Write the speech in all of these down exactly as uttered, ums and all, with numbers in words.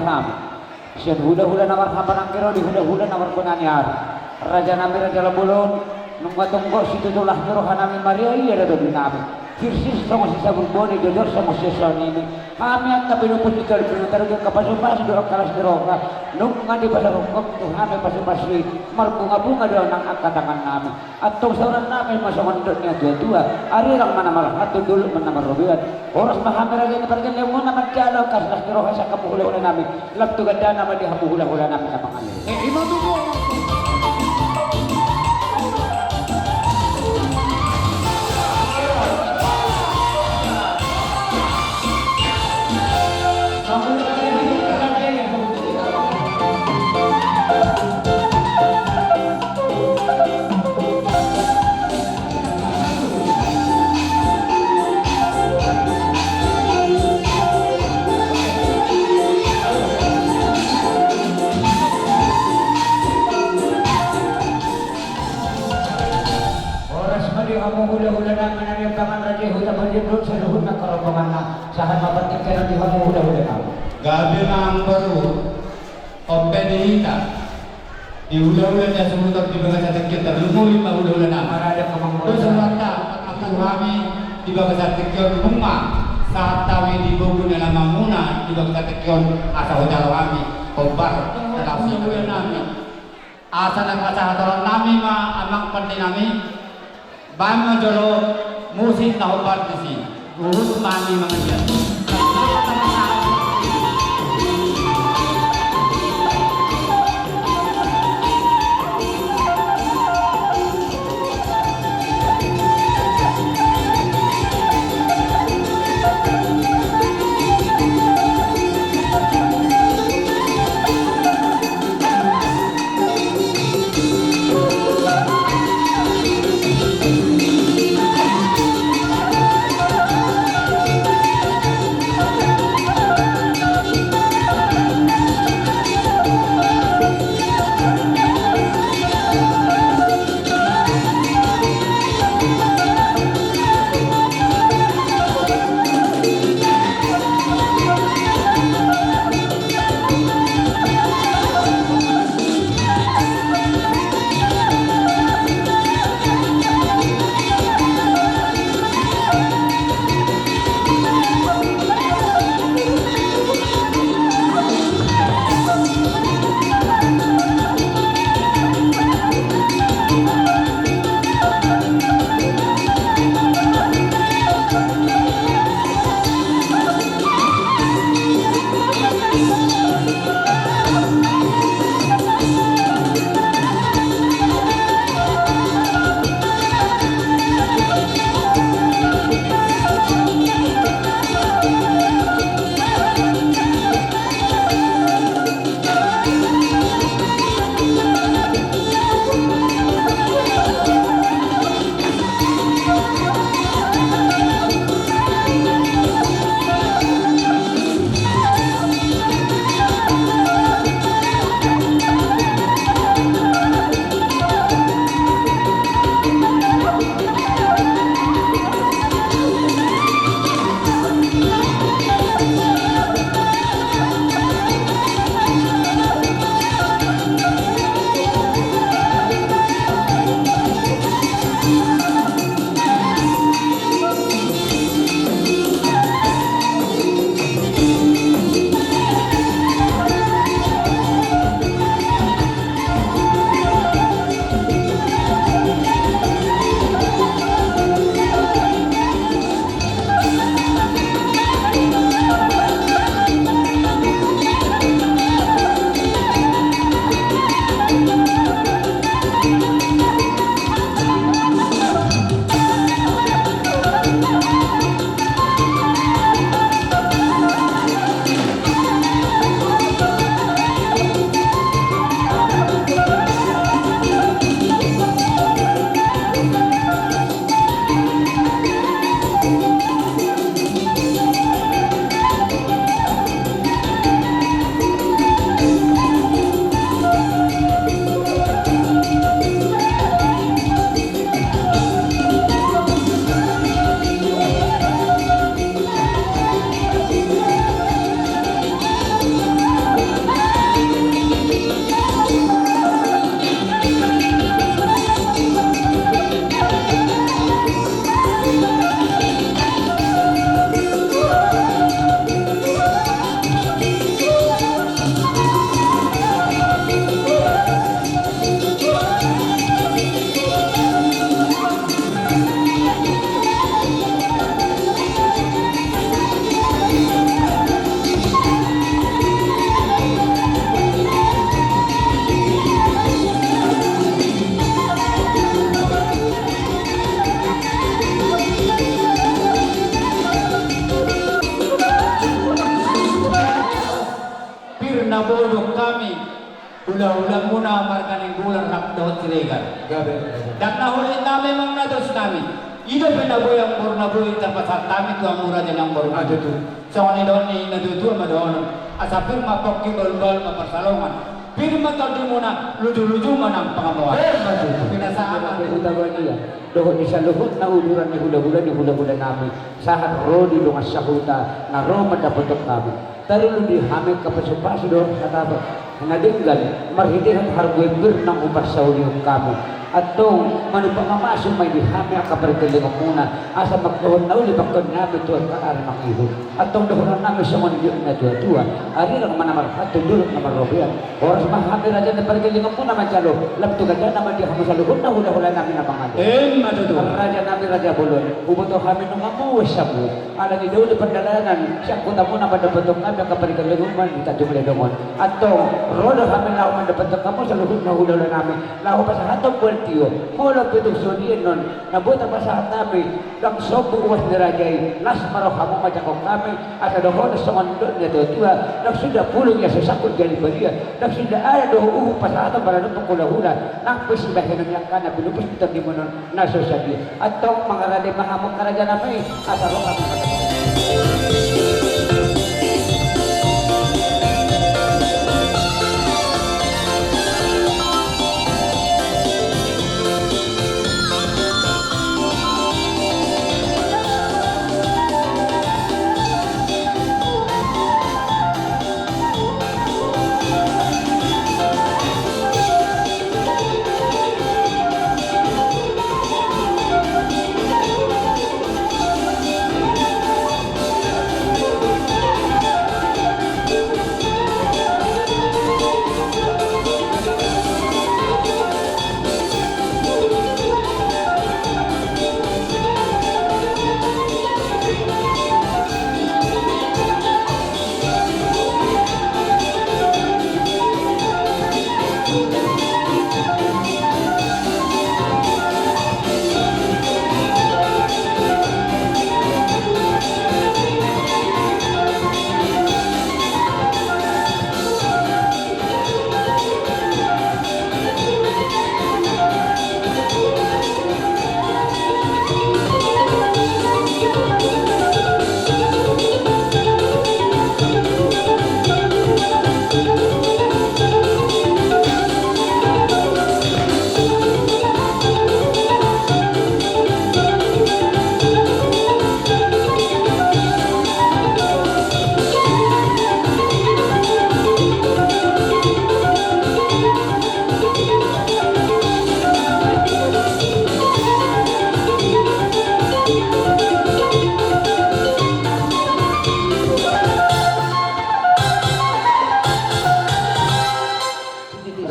nami. Sian hulahula na marhaha panangge ro di hulahula na marbonani ari. Raja nami, raja na bolon, nunga tonggo situtu las ni roha nami, maria ia da tondi nami. Sirsir songon sisabur boni, jojor songon siasoan nami. Hami angka pinupus ni jolma, pinutaru angka pasupasu dohot las ni roha. Nunga dipasahat Ho tu hami pasupasu i, marbungabunga do nang angka tangan nami. Antong sahuran nami ma songon didok ni natuatua, arirang ma na marhaha, dolok ma na marrobean. Horas ma hami raja ni pargellengmuna manjalo angka las ni roha sian hamu hulahula nami. Lam tu gandana ma di hamu hulahula nami na mangalean. Eh, ima tutu. Horas ma di hamu hulahula nami na niambangan raja i Huta Panjaitan dohot saluhut nang rombonganna. Sahat ma partingkian di hamu hulahula nami. Gabe ma amangboru. Ompe di hita, di hulahula ni hasuhuton di bagasan tingki on, tarlumobi ma hulahula nami. Marada kamanggoda. Dosa rohanta, ampu hami di bagasan tingki on, nunga sahat hami di bogu ni alamanmuna di bagasan tingki on, asa hujalo hami hombar. Hulahula nami. Asa na pasahaton nami ma amang pande nami. Baen ma jolo musik na hombar disi. Huhut ma hami mangandian. Na boi do hami hulahulamuna marga Nainggolan rap dohot Siregar. Gabe, gabe. Ndang na holit nami, ndang na dos nami. I dope na boi, amangboru, na boi tarpasahat hami tu hamu raja ni amangboru. Ah, tutu. Songon nidok ni natuatua ma dohonon: Asa pir ma pongki, bahulbahul ma pansalongan, pir ma tondimuna, lujuluju ma nang pangomoan. Eh, betul. Pinasahat. Huta Bania dohot di saluhutna uduran ni hulahula ni hulahula nami sahat ro di dongan sahuta na ro mandapothon hami. Tarlumobi hami angka pasupasuon dohot hata na denggan marhitehon harbue pir naung huparsaulihon hami. Antong manumpak ma masuk ma i di hami angka pargellengonmuna, asa mangkohon na uli pangkeon nami tu angka ari mangihut. Antong dohonon nami songon nidok ni natuatua: Arirang ma na marhalto, dolok na marrobean. Horas ma hami raja ni pargellengonmuna manjalo, lam tu gandana ma di hamu saluhutna hulahula nami na mangalean. Emma tutu. Raja nami raja bolon, huboto hami nunga muas hamu. Alani do uli pardalanan sian hutamuna mandapothon hami angka pargellengonmuna di Tanjung Ledong on. Antong ro do hami laho mandapothon hamu saluhutna hulahula nami, laho pasahathon bual tio. Molo pe tung songon i annon na boi tarpasahat hami, ndang sombu uas ni raja i, las ma rohamu manjangkon hami. Asa dohonon songon nidok ni natuatua: Ndang suda pulung ia so sangkut jala badia, ndang suda adat dohot uhum pasahaton maradophon hulahula, nang pe sibahenon ni angka na pinupus di tondimu on na so sadia. Antong mangarade ma hamu angka raja nami, asa ro hamu.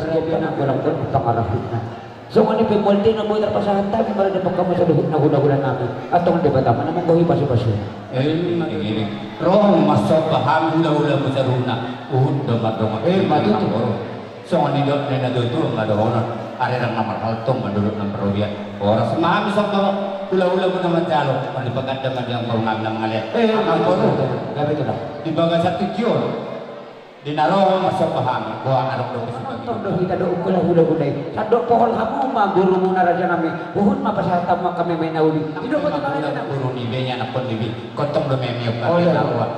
Rebena golanggolang pangarahutna. Songon i pe mual tio na boi tarpasahat hami maradophon hamu saluhutna hulahula nami. Antong Debata ma na manggohi pasupasu. Emma tutu. Ro ma somba hami hulahulamu saluhutna, huhut do mardongan. Emma tutu. Songon nidok ni natuatua ma dohonon: Arirang na marhalto ma, dolok na marrobean. Horas ma hami somba hulahulamuna manjalo, molo dipaganda ma di amangboru nami na mangalean. Eh, amangboru. Gabe tulang. Di bagasan tingki on, di na ro ma somba hami, boha adong do. Manonton do hita dohot hulahula i. Sandok pohol hamu ma borumuna raja nami, huhut ma pasahat hamu angka meme na uli. Didok ma tu raja nami. Boru ni be, anakkon ni be. Kontong do meme on. Olo,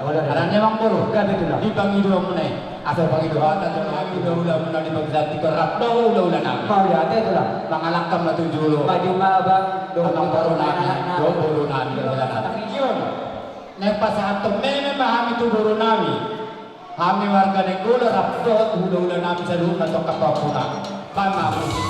olo. Alani amangboru. Gabe tulang. Di pangidoanmuna i, asa pangido hata tu hami hulahulamuna di bagasan tingki on rap dohot hulahula nami. Mauliate tulang. Mangalangka ma tu jolo. Maju ma abang. Amangboru nami, dohot boru nami. Naeng pasahathon meme ma hami tu boru nami. Hami marga Nainggolan rap dohot hulahula nami saluhutna tongka pampuna. Bang ma musik.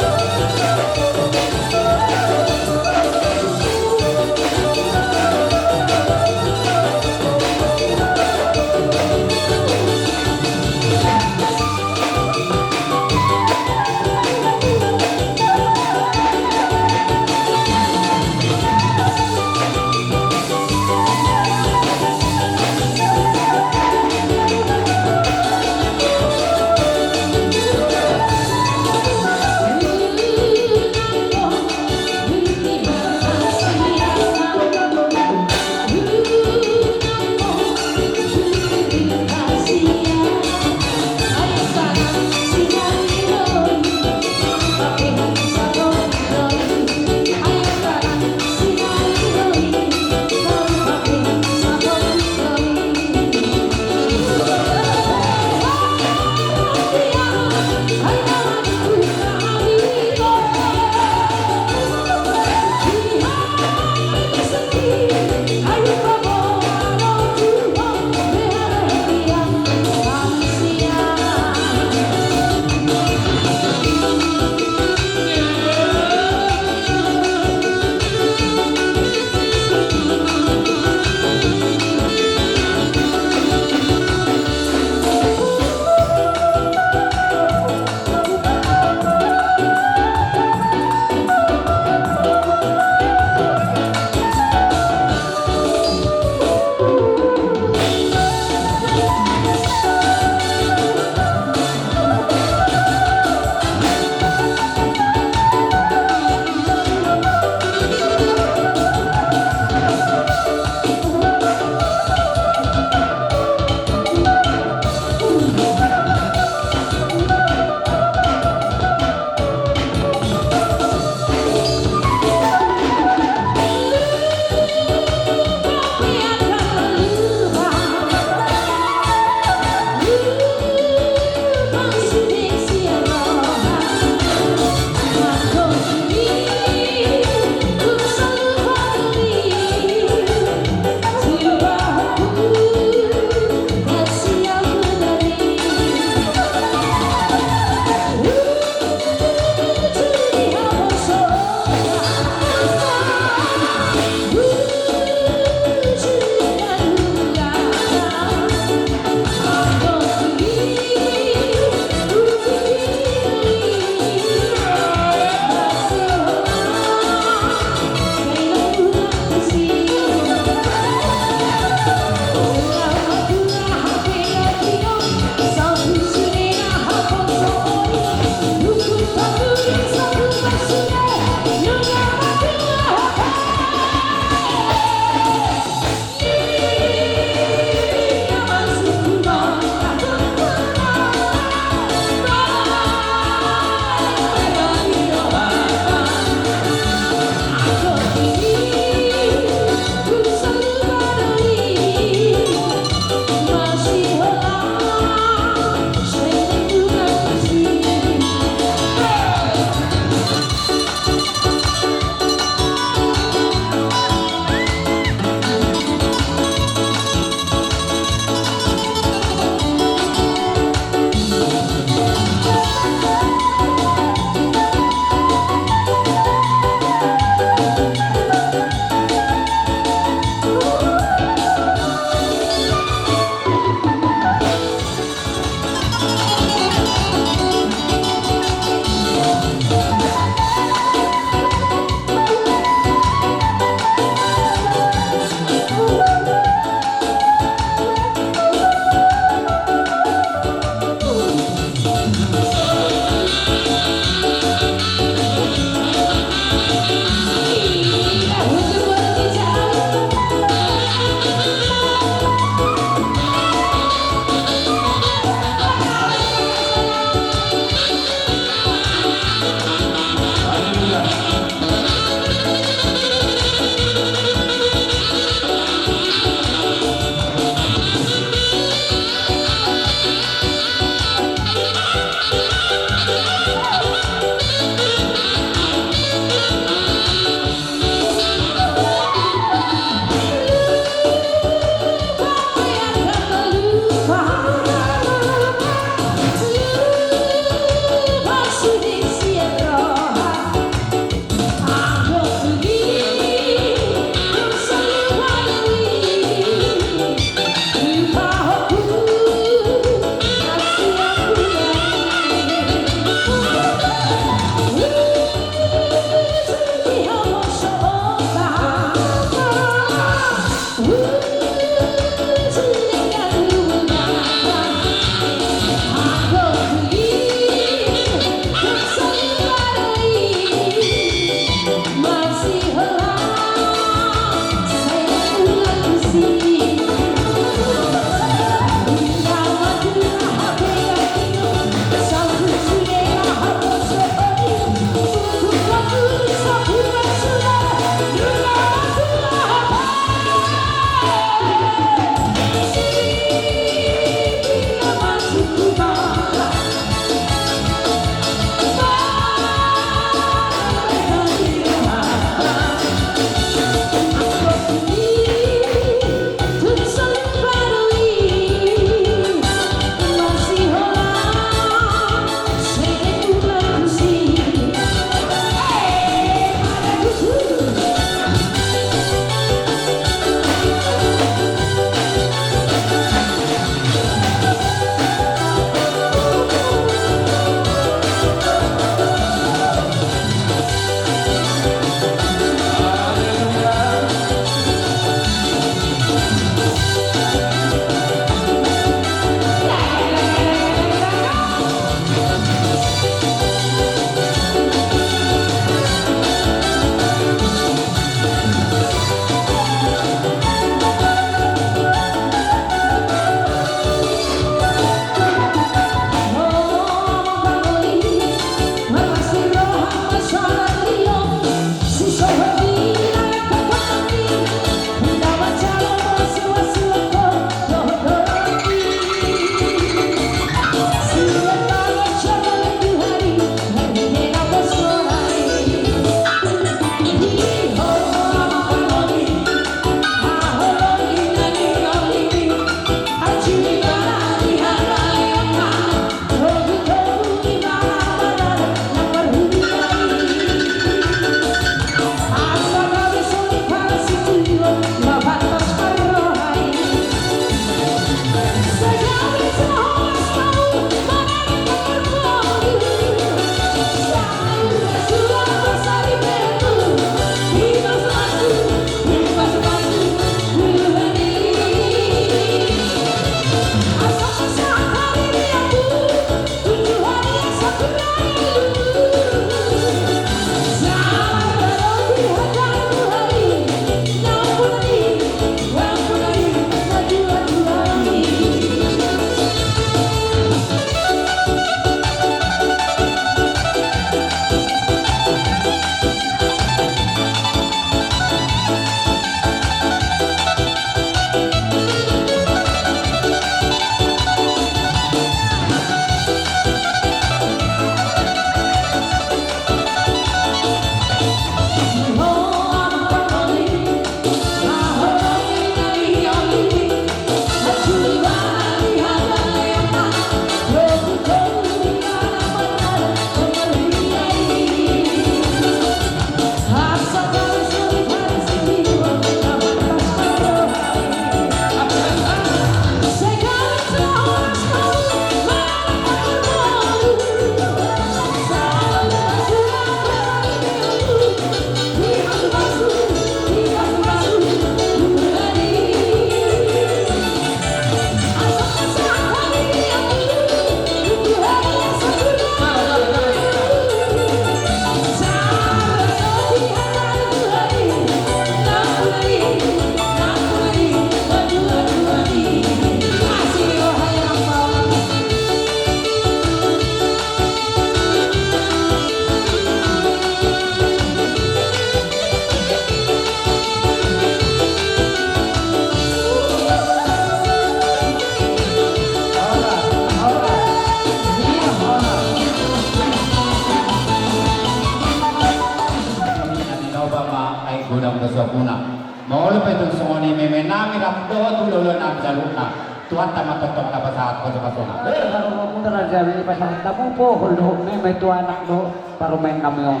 Molo pe tung songon i meme nami rap dohot hulahula nami saluhutna, Tuhanta ma tongtong na pasahat pasupasuna. Molo muna raja i pasahat hamu pohol dohot meme tu anak dohot parumaen nami on.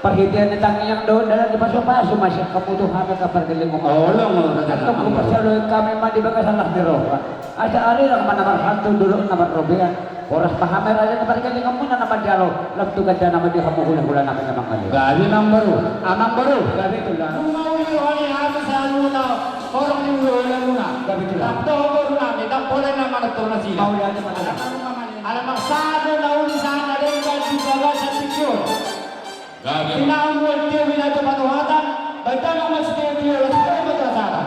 Parhitean ni tangiang dohot dalan ni pasupasu ma sian hamu tu hami angka pargellengon. Olo ma raja. Antong hupasahat hami ma di bagasan las ni roha. Asa arirang ma na marhalto, dolok na marrobean. Horas ma hami raja na pargellengon muna na manjalo, lam tu gandana ma di hamu hulahula nami na mangalean. Gabe amangboru, amangboru. Gabe tulang. Nunga uli roha ni hami saluhutna horong ni hulahula muna. Gabe tulang. Ndang toho boru nami, ndang pola na manonton nasida. Mauliate ma tulang. Ala marsahit do na uli sahat na denggan di bagasan tingki on. Gabe. Tinamu tio bina tu patuhatan, baitama ma sitio tio las tio patuhatan.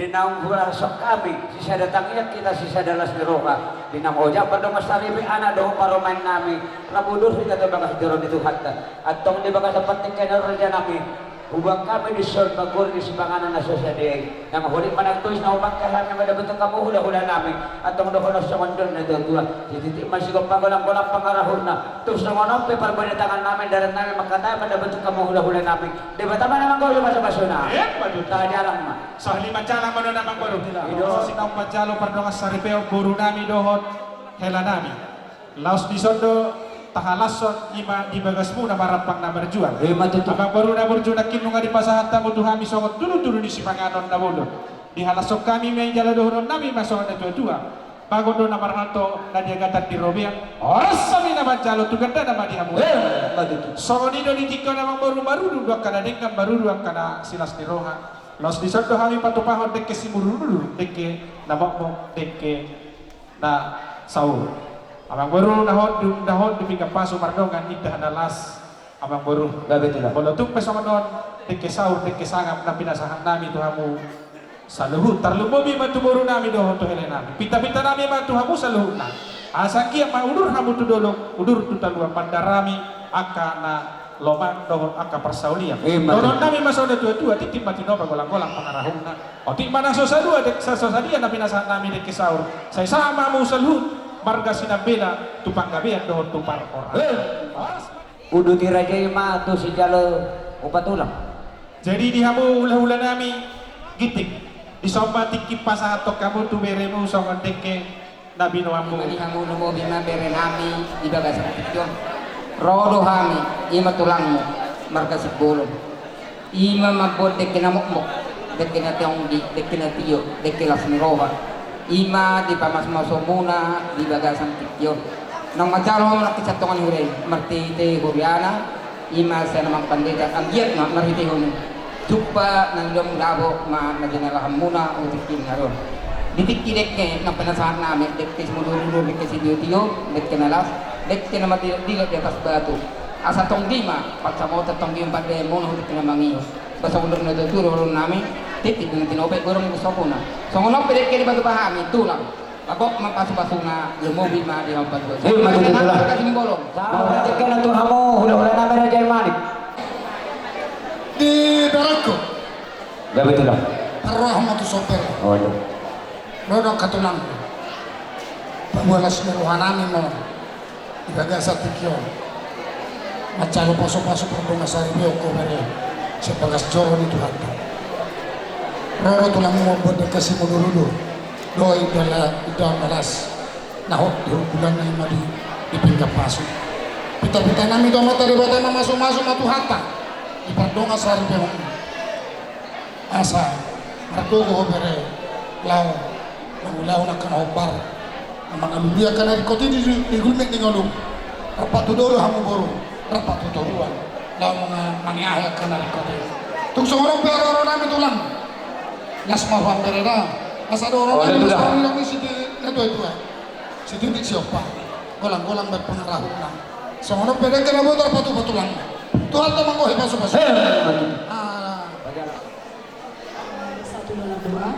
Di naung hulasok hami, sisada tangiang hita, sisada las ni roha. Di naung oja pardongan saripe anak dohot parumaen nami, rap udur hita tu bagas joro ni Tuhanta. Antong di bagasan partingkian on raja nami, huboan hami dison ma gor ni sipanganon na so sadia i. Na maholit ma nang tois na hupangke hami mandapothon hamu hulahula nami. Antong dohonon songon dok ni natuatua: Sititi ma sigompa, golanggolang pangarahutna. Tung songon on pe parbue ni tangan nami, dalan nami mangkatai mandapothon hamu hulahula nami. Debata ma na manggohi pasupasuna. Emma tutu. Tajalang ma. Sahali manjalang ma do na manggohi. Ido. Sasina manjalo pardongan saripeon boru nami dohot hela nami. Laos dison do tahalashon, i ma di bagasmuna ma rampang na marjual. Emma tutu. Amangboru na burju, nangkin nunga dipasahat hamu tu hami songon tudutudu ni sipanganon na bolon. Dihalashon hami ma i jala dohonon nami ma songon natuatua: Bagot do na marhalto, na di agatan di robean. Horas hami na manjalo, tu gandana ma di hamu. Emma tutu. Songon i do di tingki on amangboru, marudung do angka na denggan, marudung angka na silas ni roha. Laos dison do hami patupahon dengke simudurudur, dengke na mokmok, dengke na saur. Amangboru, na hot di, na hot di pinggan pasu mardongan indahan na las, amangboru. Gabe tulang. Molo tung pe songon on, dengke saur, dengke sangap na pinasahat nami tu hamu saluhut, tarlumobi ma tu boru nami dohot tu hela nami. Pintapinta nami ma tu hamu saluhutna. Asa anggiat ma udur hamu tu dolok, udur tu taluan, mandarami angka na lomak dohot angka parsaulian. Emma tutu. Dohonon nami ma songon natuatua: Titi ma tinopa, golanggolang pangarahutna. Otik ma na so sadia, dek, sa so sadia na pinasahat nami dengke saur. Sai sahat ma hamu saluhut marga Sinambela tu panggabean dohot tu parhorasan. Eh. Uduti raja i ma tu sijalo upa tulang. Jadi di hamu hulahula nami, Ginting, dison ma tingki pasahathon hamu tu beremu songon dengke na binoanmu. Ima di hamu lumobi ma bere nami di bagasan tingki on. Ro do hami, ima tulangmu, marga Simbolon. Ima mamboan dengke na mokmok, dengke na tonggi, dengke na tio, dengke las ni roha. Ima dipamasmasomuna di bagasan tingki on. Naung manjalo hamu nangkin sian tonga ni huria i, marhitehite huriana, ima sai na mangpandita, anggiat ma marhitehon i. Jumpa na nidokmu, dapot ma na jinalahanmuna tu tingki na ro. Di tingki dengke na pinasahat nami, dengke simudurudur, dengke sitiotio, dengke na las, dengke na mardilokdilok di atas batu. Asa tonggi ma pansamotan, tonggi ma pandaemon tu tingki na mangihut. Ba songon dok ni natuatua dohonon nami: Titi ma tinopa, gorong ma sopuna. Songon on pe dengke dipatupa hami, tulang. Bagot ma pasupasuna, lumobi ma di hamu patua. Emma tutu, tulang. Marga Simbolon. Sahat ma dengke na tu hamu hulahula nami, Raja i Manik. Di berengku. Gabe tulang. Parroha ma tu sopel. Olo. Ro do angka tulang. Paboa las ni roha nami ma di bagasan tingki on manjalo pasupasu pardongan saripeon, bere, sian bagas joro ni Tuhanta. Ro do tulangmu mamboan dengke simudurudur dohot indahan na las, na hot di hurbulanna, ima di, di pinggan pasu. Pintapinta nami tu Amanta Debata, mamasumasu ma Tuhanta di pardongan saripeon. Asa margogo ho, bere, laho mangulahon angka na hombar, na mangalului angka na ringkot i di, di gulmit ni ngolum. Rap tu dolok hamu boru, rap tu toruan, laho manga-, mangeahi angka na ringkot i. Tung songon on pe haroro nami, tulang. Las ma roham, bere, da. Asa dohonon nami, tulang, las ma roham ni sititik natuatua, sititik siompa, golanggolang bahen pangarahutna. Songon on pe dengke na boi tarpatupa, tulang. Tuhanta manggohi pasupasu. Hei. Ah. Satu dalam doa.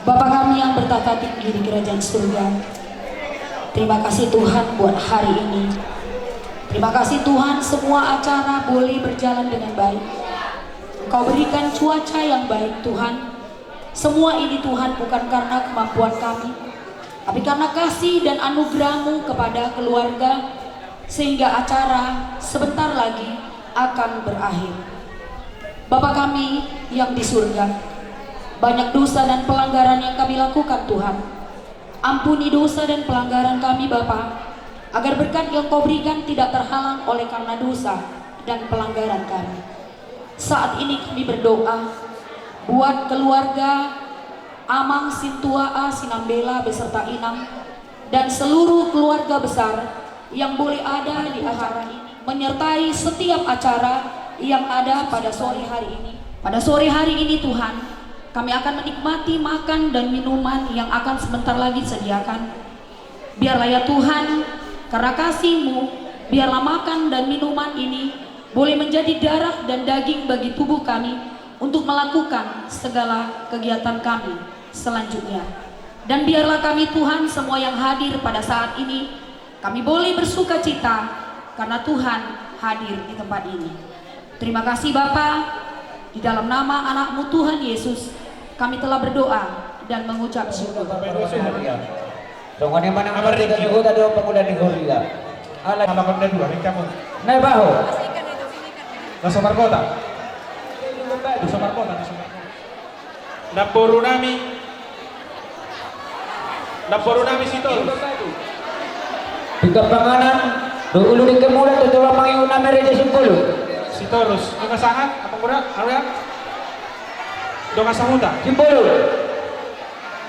Bapa kami yang bertahta tinggi di kerajaan surga, terima kasih Tuhan buat hari ini. Terima kasih Tuhan, semua acara boleh berjalan dengan baik. Kau berikan cuaca yang baik, Tuhan. Semua ini, Tuhan, bukan karena kemampuan kami, tapi karena kasih dan anugerah-Mu kepada keluarga, sehingga acara sebentar lagi akan berakhir. Bapa kami yang di surga, banyak dosa dan pelanggaran yang kami lakukan, Tuhan. Ampuni dosa dan pelanggaran kami, Bapa, agar berkat yang Kau berikan tidak terhalang oleh karena dosa dan pelanggaran kami. Saat ini kami berdoa buat keluarga Amang Sintua A Sinambela beserta Inang dan seluruh keluarga besar yang boleh ada di acara ini, menyertai setiap acara yang ada pada sore hari ini. Pada sore hari ini, Tuhan, kami akan menikmati makan dan minuman yang akan sebentar lagi disediakan. Biarlah, ya Tuhan, karena kasih-Mu, biarlah makan dan minuman ini boleh menjadi darah dan daging bagi tubuh kami untuk melakukan segala kegiatan kami selanjutnya. Dan biarlah kami, Tuhan, semua yang hadir pada saat ini, kami boleh bersuka cita karena Tuhan hadir di tempat ini. Terima kasih, Bapa. Di dalam nama Anak-Mu, Tuhan Yesus, kami telah berdoa dan mengucap syukur. Songon i ma nang marhite ni huta dohot pemuda ni huria. Ala. Ala Honda dua, ringkamu. Nai baho. Langsung markota. Langsung markota, langsung markota. Namboru nami. Namboru nami Sitorus. Pinggan panganan, dohot ulu dengke muda, tu tulang mangihut nami Raja Simbolon. Sitorus. Dongan sahat, apa muda? Anu ya? Dongan sahuta. Simbolon.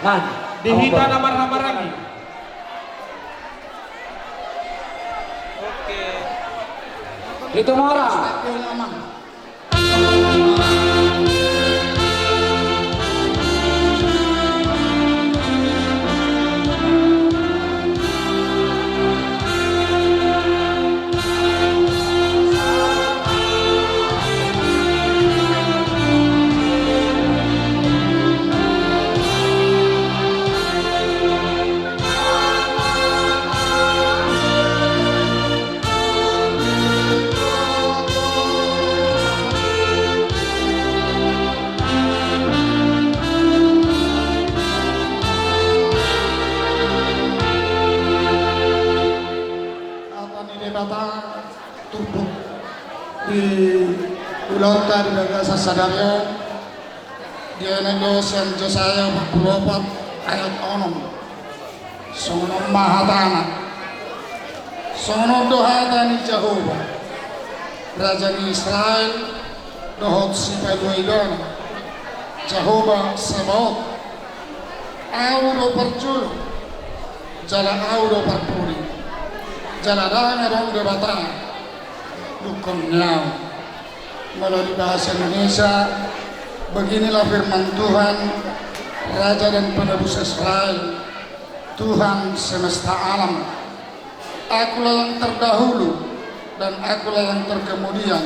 Nah, di hita na marhahamaranggi. Oke. Itu mora. Hata ni Debata turpuk di ulaonta di bagasan sadari on. Dibaen do sian Jesaya opat pulu opat ayat onom. Songon on ma hatana. Songon on do hata ni Jahowa, Raja ni Israel dohot Sipalua Ibana, Jahowa Sebaot. Ahu do parjolo, jala Ahu do parpudi, jala ndang adong Debata dungkon ni Ahu. Molo di bahasa Indonesia, beginilah firman Tuhan, Raja dan Penebus Israel, Tuhan semesta alam. Akulah yang terdahulu dan Akulah yang terkemudian.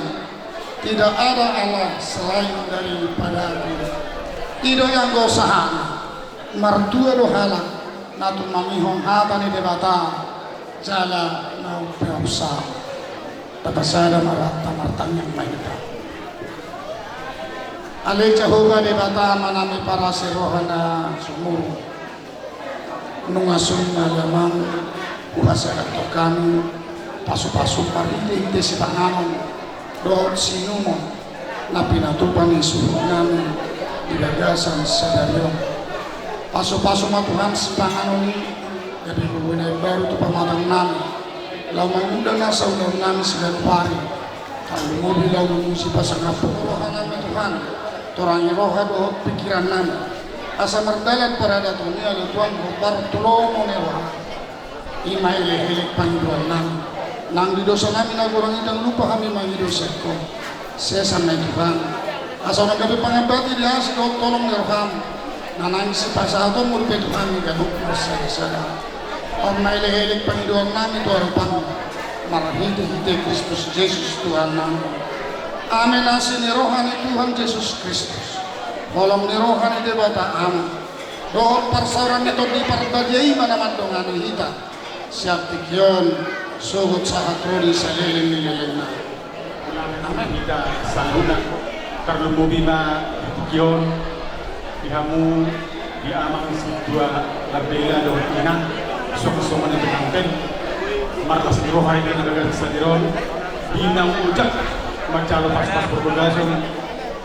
Tidak ada Allah selain daripada Aku. I do i anggo sahana, martua do halak na tumangihon hata ni Debata jala na umpeopsa. Tapasada ma rohanta, martangiang ma hita. Ale Jahowa Debata, Amanami parasi roha na sumurung. Nunga songon i ma Amang, hupasahat hami pasupasu marhitehite sipanganon dohot siinumon na pinatupa ni suhutnami di bagasan sadari on. Pasupasu ma Tuhan sipanganon i, gabe boi na imbaru tu pamatangnami, laho mangula nasa ulaonnami siganup ari. Tarlumobi laho mamuji pasangaphon rohanami Tuhan, torangi roha dohot pingkirannami, asa mardalan paradaton i ale Tuhan hombar tu lomo ni roha. I ma elekelek pangidoannami. Nang di dosanami na godang i ndang lupa hami mangido sian Ho. Sesa ma i Tuhan. Asa unang gabe pangambati di asi dohot holong ni roham, na naeng sipasahatonmu dope tu hami ganup marsadasada. On ma elekelek pangidoannami tu adopanmu, marhitehite Kristus Jesus Tuhannami. Amen. Asi ni roha ni Tuhan Jesus Kristus, holong ni roha ni Debata Ama, dohot parsaoran ni Tondi Parbadia i ma na mandongani hita sian tingki on sogot sahat ro di saleleng ni lelengna. Amen. Hita saluhutna. Tarlumobi ma di tingki on, di hamu, di amang sintua, labela dohot inang, songon songon i penganten, marlas ni roha hami di bagasan sadari on, di naung ojak manjalo paspas parbogason,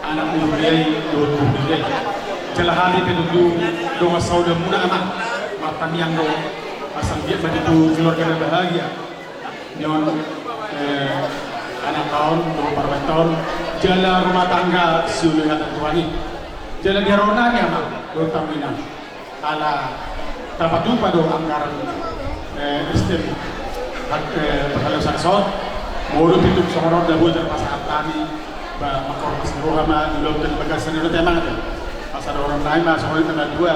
anak ni huria i dohot boru ni huria i. Jala hami pe tutu dongan saudara muna, amang, martangiang do, asa anggiat ma tutu keluarga na bahagia. Nion, eh, anak taon, dohot parumaen taon, jala rumah tangga siulihatan Tuhan i. Jala di haroro nami, amang dohot hamu inang, ala tapatupa do anggaran, eh, S T M, eh, parhalado sadari on. Molo pe tung songon on, da boi tarpasahat hami. Ba, mangkorhon las ni roha ma di ulaonta di bagasan sadari on, amang, ate. Asa dohonon nami ma songon i, tanggal dua.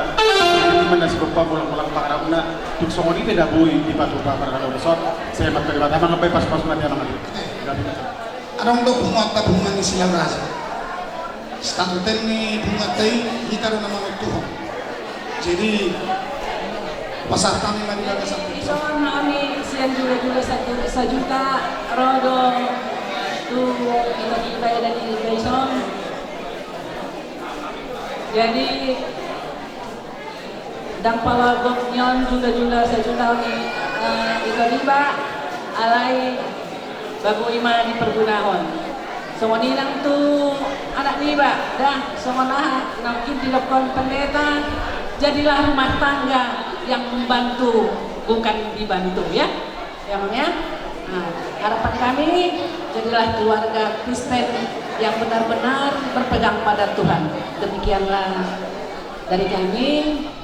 Ima na sigompa, mulak-mulak pangarahutna. Tung songon i pe da boi dipatupa parhalado sadari on. Sai ma tu Debata, amang, ampai pasu-pasu ma, amang, ate. Adong do punguanta, punguan ni Silau Raja. Status ni punguanta i, hita do na mangontuhon. Jadi, pasahat hami ma di bagasan. Dison hami sian Jula-jula satu, sajuta, ro do tu Ito Riba, Eda ni Riba dison. Jadi, ndang pola gok nion jula-jula sajuta on, eh, Ito Riba, alai ba boi ma dipergunahon. Songon i nang tu anak niba, da, songon aha naung didok on pendeta, jadilah rumah tangga yang membantu, bukan dibantu, ya. Ya, Amang, ya. Nah, harapan kami, jadilah keluarga Kristen yang benar-benar berpegang pada Tuhan. Demikianlah dari kami,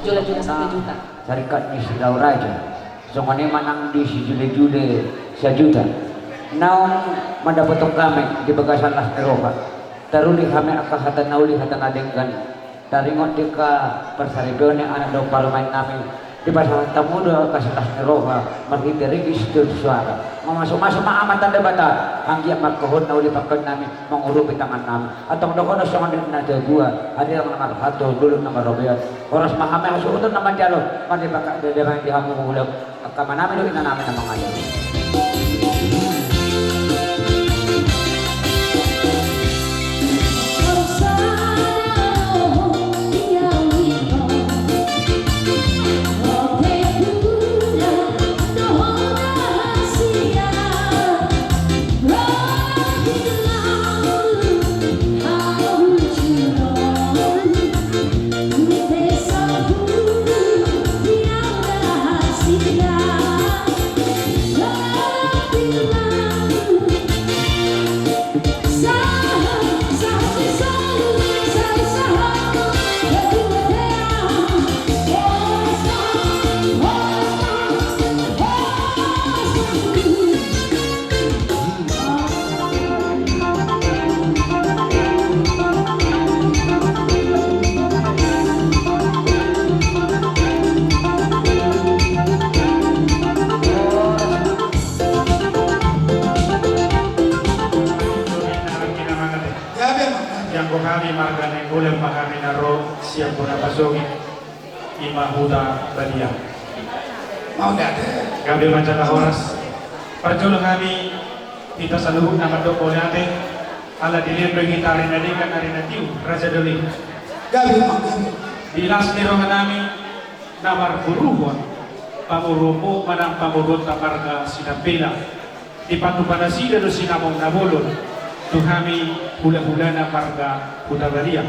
Jula-jula satu juta. Sarikat ni Silau Raja. Songon i ma nang di si Jula-jula sajuta. Naung mandapothon hami di bagasan las ni roha. Taruli hami angka hata na uli, hata na denggan. Taringot di angka parsaripeon ni anak dohot parumaen nami. Dipasahat hamu do angka las ni roha marhite ringis sitorop suara. Mamasu-masu ma Amanta Debata anggiat ma angka hon na uli pangkaon nami mangurupi tangan nami. Antong dohonon songon nidok ni natuatua, adong na marhalto, dolok na marobean. Horas ma hami hasuhuton na manjalo, marnida pangkat dede ma di hamu hulahula. Angka amanami dohot inanami na mangajar. Ianggo hami marga Nainggolan ma hami na ro sian bona pasogit. Ima Huta Balia. Mauliate. Gabe ma jala horas. Parjolo hami hita saluhutna mandok mauliate, ala dilehon do hita ari na denggan, ari na tiu, Raja Doli. Gabe ma, gabe. Di las ni rohanami na marboruhon pamoruonmu manang pamoruonta marga Sinampela. Dipatupa nasida do sinamot na bolon tu hami hulahulana marga Hutabaria.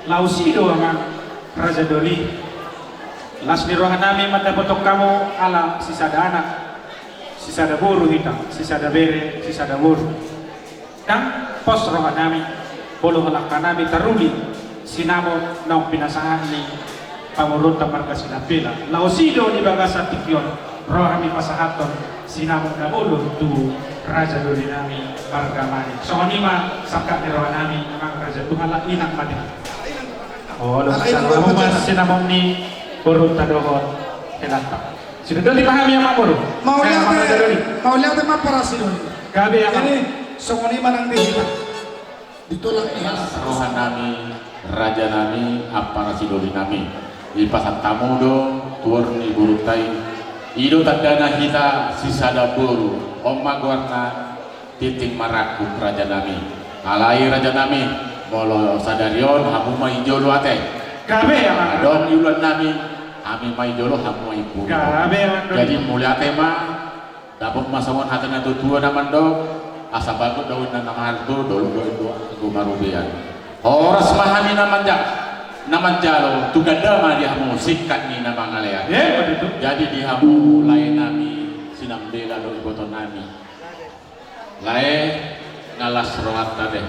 Laos i do amang Raja Doli, las ni rohanami mandapothon hamu ala sisada anak, sisada boru hita, sisada bere, sisada boru. Ndang pos rohanami molo holan hanami taruli sinamot naung pinasahat ni pamoruonta marga Sinampela. Laos i do di bagasan tingki on ro hami pasahathon sinamot na bolon tu Raja Dolinami marga Manik. Songon i ma sangkap ni rohanami amang Raja, tu halak inang ma di. Olo, saluhutna sinamot ni borunta dohot helanta. Sidodoli ma hami amang boru. Mauliate, mauliate ma parasi doli. Gabe amang. Jadi songon i ma nang di hita. Di tulang ni hita. Rohanami, rajanami, ampara sidolinami. Dipasahat hamu do tuor ni borunta i. I do tandana hita sisada boru. On ma goarna Tintin Marangkup rajanami. Alai rajanami, Molo sadari on hamu ma i jolo ate. Gabe, Amang. Adong di ulaon nami, hami ma i jolo, hamu ma i pudi. Gabe, Amang. Jadi mauliate ma, dapot ma songon hata ni natuatua na mandok, asa bagot do inna na marhalto, dolok do inna na marrobean. Horas ma hami na manja, na manjalo, tu ganda ma di hamu singkat ni na mangalean. Emma tutu. Jadi di hamu lae nami, sinambela dohot iboto nami. Lae, na las rohanta be.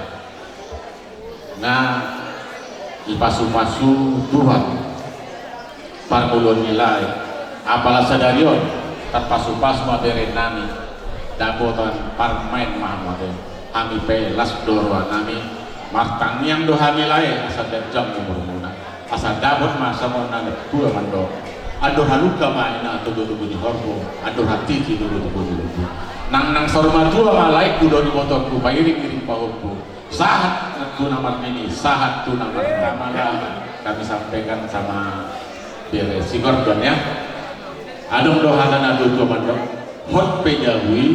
Na dipasupasu Tuhan parngoluon ni lae. Apala sadari on, tarpasupasu ma bere nami. Dapotan parmaen ma hamu ate. Hami pe las do roha nami. Martangiang do hami lae, asa ganjang umurmuna. Asa dapot ma songon na natua mandok. Andor halumpang ma inna togutogu ni horbo, andor hatiti togutogu ni lombu. Nangnang saur matua ma laengku dohot ibotongku, pairingiring pahompu. Sahat tu na marnini, sahat tu na martama. Hami sampaikan sama bere si Gordon ya. Adong do hata na tuatua mandok. Hot pe jabu i,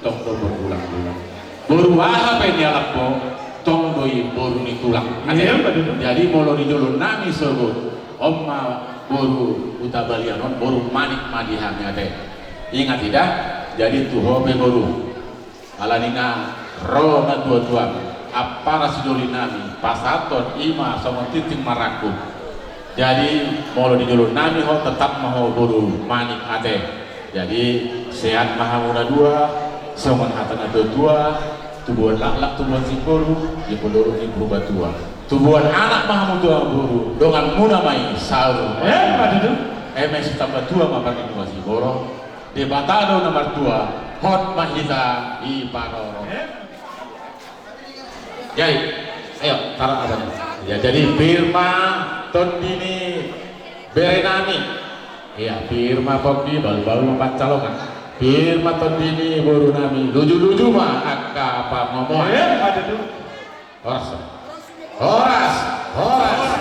tong do boru ulang-ulang. Boru aha pe nialap ho, tong do i boru ni tulang. Iya, betul. Jadi molo di jolo nami sogot, on ma boru Hutabalian on, boru manik ma di hami ate. Ingat ida, jadi tu ho pe boru. Alani na ro na tuatua, ampara sidoli nami, pasahathon i ma songon tintin marangkup. Jadi molo di jolo nami ho, tetap ma ho boru manik ate. Jadi sehat ma hamu na dua, songon hata na tuatua, tubuan laklak tubuan simbolu, di pondoruk ni Purbatua. Tubuan anak ma hamu tu amangboru, donganmuna ma i saur. Eh, ma tutu. Eme sitamba tua ma parnidung siborok. Debata do na martua, hot ma hita diparorot. Eh. Jadi, ayo, tara apa nih? Ya, jadi pir ma tondi ni bere nami. Iya, pir ma tondi, balu-balu ma pansalongan. Pir ma tondi ni boru nami, luju-luju ma angka pangomoan. Iya, ada tuh. Horas. Horas, horas.